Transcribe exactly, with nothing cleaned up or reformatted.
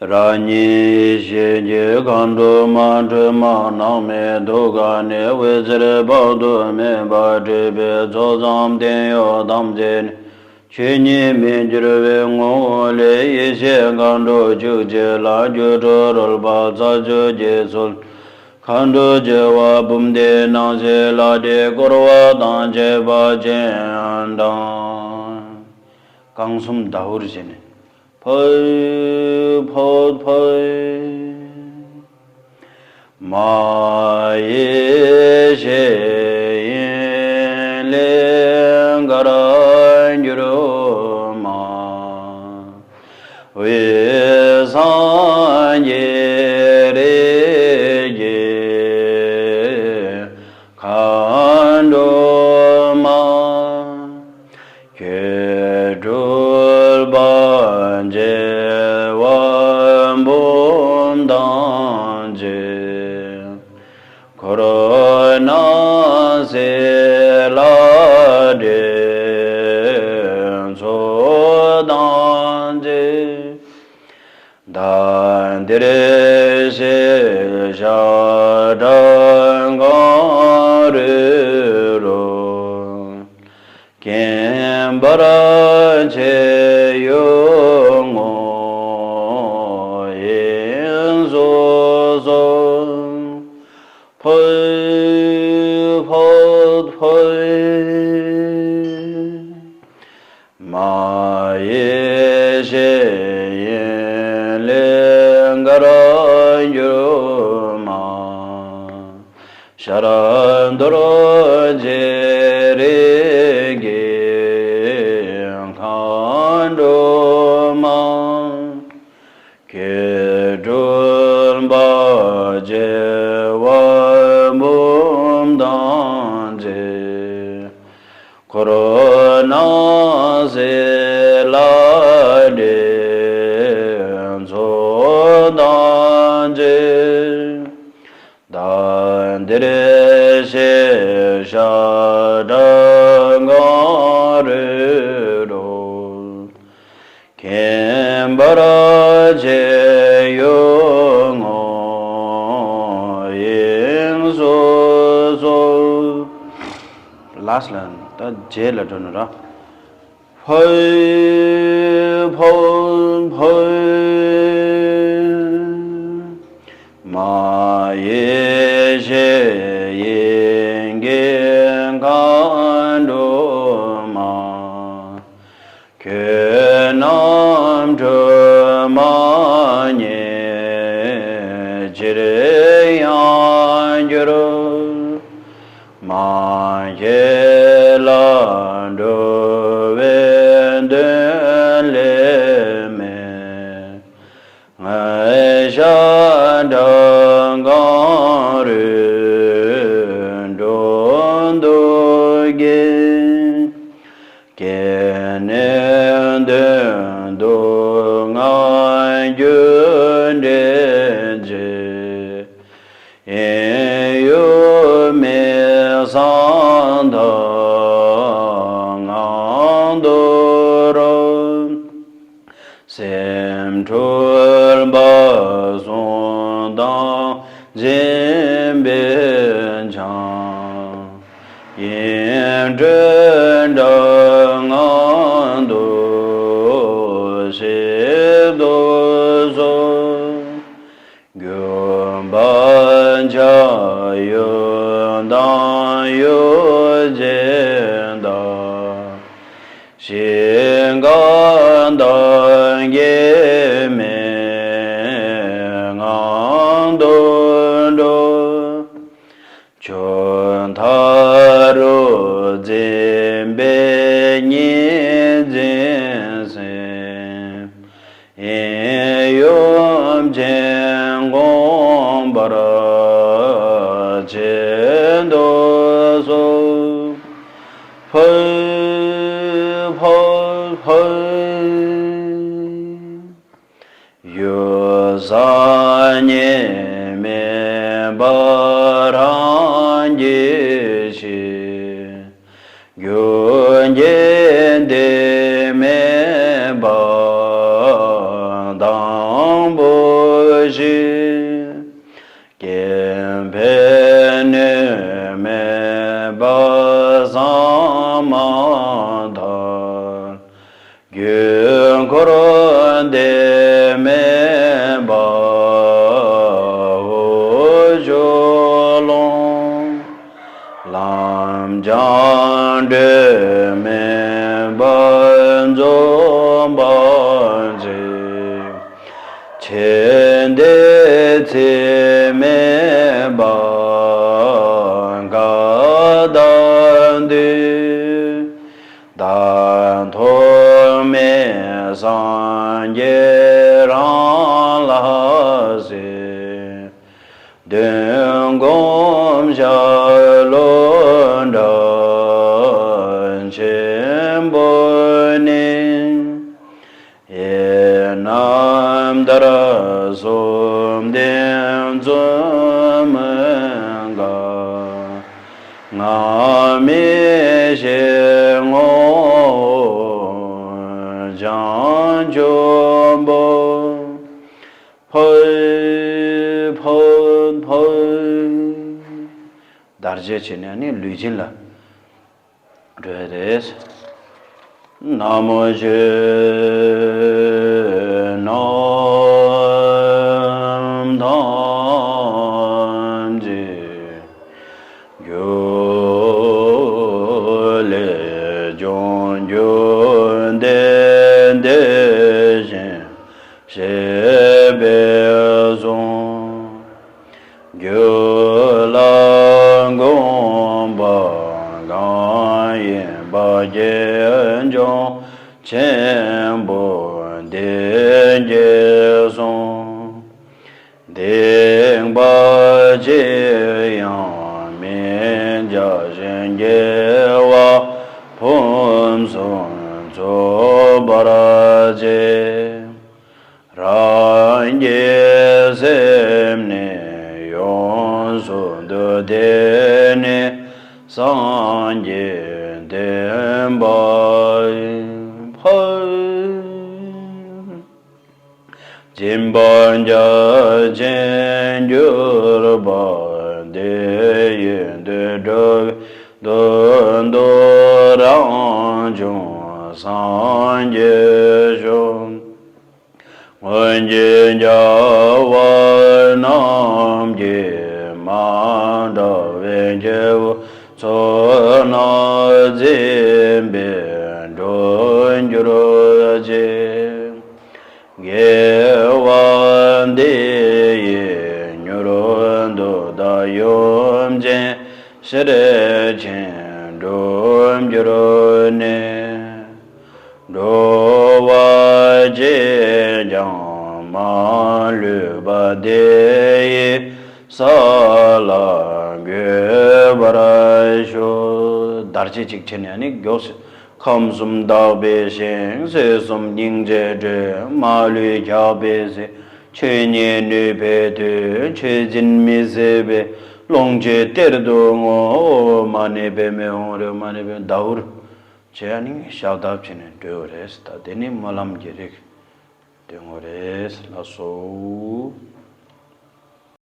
རང་ཉིད་ཡེ་ཤེས་ཀྱི་མཁའ་འགྲོ་མ་སྒྲོལ་མ་ནགས་མའི་ཐོག་ཁ་ནས་འོད་ཟེར་དཔག་ཏུ་མེད་པ་འཕྲོས་པའི་ཚོགས་བསགས་བརྟན་གཡོ་དམ་རྫས་ནི། ཆོས་ཉིད་མི་འགྱུར་བའི་ངོ་བོ་ལས། ཡེ་ཤེས་མཁའ་འགྲོ་བཅུ་གཅིག་ལ། སྒྱུ་འཕྲུལ་རོལ་པ་རྩ་བརྒྱད་ཀྱི་ཚུལ། མཁའ་འགྲོ་བྱེ་བ་འབུམ་སྡེ་རྣམ་བཞི་ལ། འདི་བསྐོར་བ་དང་བཅས་པ་སྤྱན་དྲངས། རྐང་གསུམ་ཟླ་བོར་བྱས་ནས། ཕོད་ཕོད་ཕོད། མ་ཡེ་ཤེས་དབྱིངས་ལས་གར་གྱུར་མ། འོད་སངས་རྒྱས་རིགས་ཀྱི་མཁའ་འགྲོ་མ། ཁྱོད་སྤྲུལ་པ་བྱེ་བ་འབུམ་དང་བཅས། འཁོར་སྣང་སྲིད་ལ་འདྲེན་ཚོགས་དང་བཅས། ད་འདིར་གཤེགས་ཤཱཀྱ་གང་རུས་རུ། མཁྱེན་པར་ཆེ་ཡོད་ངོ་། དབྱིངས་སུ་སོང་། ཕོད་ཕོད་ཕོད། མ་ཡེ་ཤེས་དབྱིངས་ལས་གར་གྱུར་མ། ཤར་གདོལ་བྱེད་རིགས་ཀྱི་མཁའ་འགྲོ་མ། ཁྱོད་སྤྲུལ་པ་བྱེ་བ་འབུམ་དང་བཅས། འཁོར་སྣང་སྲིད་ལ་འདྲེན་ཚོགས་དང་བཅས། ད་འདིར་གཤེགས་ཤཱཀྱ་གང་རུས་རུ། མཁྱེན་པར་ཆེ་ཡོད་ངོ་། དབྱིངས་སུ་སོང་། ལཱསི་ལ་ད་རྗེས་ལ་འགྲོ་ནི་ར། ཕོད་ཕོད་ཕོད། མ་ཡེ་ཤེས་དབྱིངས་ཀྱི་མཁའ་འགྲོ་མ། ཁྱོད་རྣམས་སྒྲོལ་མ་ཉིད་ཅིར་ཡང་གྱུར། མ་མཁྱེན་ལ་འགྲོ་བའི་དོན་ལས་མེད། ངའི་ཤཱཀྱ་གང་རུས་འགྲོ་འདུལ་གྱི། སྐྱེ་གནས་དོན་དུ་ང་རྒྱུད་འདྲེན་བྱེད། དབེན་ཡུལ་མི་གསང་མཐའ་ངང་དུ་རོལ། སེམས་འཁྲུལ་པ་བསྲུང་དང་སྦྱིན་པས་འཆང་། དབྱིངས་སྤྲོས་བྲལ་ངང་དུ་གཤེགས་སུ་གསོལ། སྒྱུ་མ་ཆ་ཡོད་དང་ཡོད་བཞིན་དང་། གཤིས་འགགས་དང་སྐྱེ་མེད་ངང་དུ་འགྲོ། ཆོས་མཐའ་རུ་འཛིན་པའི་གཉིས་འཛིན་སེམས། དབེན་ཡུལ་མཁྱེན་དགོངས་པར་བྱེད་དུ་གསོལ། ཕོད་ཕོད་ཕོད། གཞུང་གསར་རྙིང་མེད་པར་རང་གིས་ཤེས། རྒྱུ་རྐྱེན་དེ་མེད་པ་དང་ དང་པོ་བཞི། སྐྱེ་འཕེལ་གནོད་མེད་པ་ཟང་མ་དང་། རྒྱུ་འཁོར་འདི་མེད་པ་འོག་ཕྱོགས་ཀློང་། ལམ་སྦྱངས་སྒྲོན་མེ་འབར་འཛུམ་པ་འཛིན། ཆེ་འདི་ཚད་མེད་པ་འགའ་དང་འདུས། བདག་ཐོགས་མེད་སངས་རྒྱས་རང་ལ་གཟིགས། གདུང་སྒོམ་ཞལ་ལུང་འདྲ་ཆེན་པོ་ནི། ཡིད་རྣམ་ལྟར་གསུམ་ལྡན་བཙུན་མོ་འགའ། ང་མི་ཤེས་ངོ་བོ་བྱང་ཆུབ་བོ། ཕོད་ཕོད་ཕོད། དར་རྒྱས་བྱས་ནས་ནི་ལུས་སྦྱིན་ལ་འགྲོ་ཡ་རེད། ན་མོ་ཆོས་རྣམས་ཐམས་ཅད་རྒྱུ་ལས་བྱུང་། རྒྱུ་འདི་དེ་བཞིན་གཤེགས་པས་གསུངས། རྒྱུད་ལ་དགོངས་པ་གང་ཡིན་པ་དགེ་སྦྱོང་ཆེན་པོ་འདི་གིས་གསུངས། སྡིག་པ་ཅི་ཡང་མི་བྱ་ཞིང་། དགེ་བ་ཕུན་སུམ་ཚོགས་པར་བྱེད། རང་གི་སེམས་ནི་ཡོངས་སུ་འདུལ། དེ་ནི་སངས་རྒྱས་བསྟན་པ་ཡིན། ཕར། སྦྱིན་པ་རྒྱ་ཆེན་གྱུར་པ་འདི་ཡིས། འདོད་འགྲོ་བའི་དོན་དུ་རང་བྱུང་སངས་རྒྱས་ཤོག། སྔོན་གྱི་རྒྱལ་བ་རྣམས་ཀྱིས་མ་འདྲ་བའི་སྐྱེ་བོའི་ཚོགས་རྣམས་འཛིན་པས་འགྲོ་འགྱུར་བྱེད། དགེ་བ་འདི་ཡིས་མྱུར་དུ་བདག་ཡུམ་ཆེན་ཤེར་ཕྱིན་འགྲུབ་འགྱུར་ནས། འགྲོ་བ་གཅིག་ཀྱང་མ་ལུས་པ། དེ་ཡི་ས་ལ་འགོད་པར་ཤོག། དར་ཅིག་ཅིག་བྱས་ནས་ནི་མགྱོགས་སེ། ཁམས་གསུམ་དག་པའི་ཞིང་། ཚེ་གསུམ་སྙིང་རྗེའི་དྲོད། མ་ལུས་འཁྱག་པའི་ཟས། ཆོས་ཉིད་ནུས་པའི་མཐུ། ཆོས་འཛིན་མི་ཟད་པའི་ཀློང་ཆེན་གཏེར་དུ་བསྔོ། མ་ཎི་པདྨེ་ཧཱུྃ་རེ། མ་ཎི་པདྨེ་ཟླ་འུར་བྱས་ནི་ཞབས་བརྡབ་བྱས་ནས་འགྲོ་རེད། ད་དེ་ནི་སྨོན་ལམ་གྱི་རིགས་འདོན་དགོས་རེད། ལགས་སོ།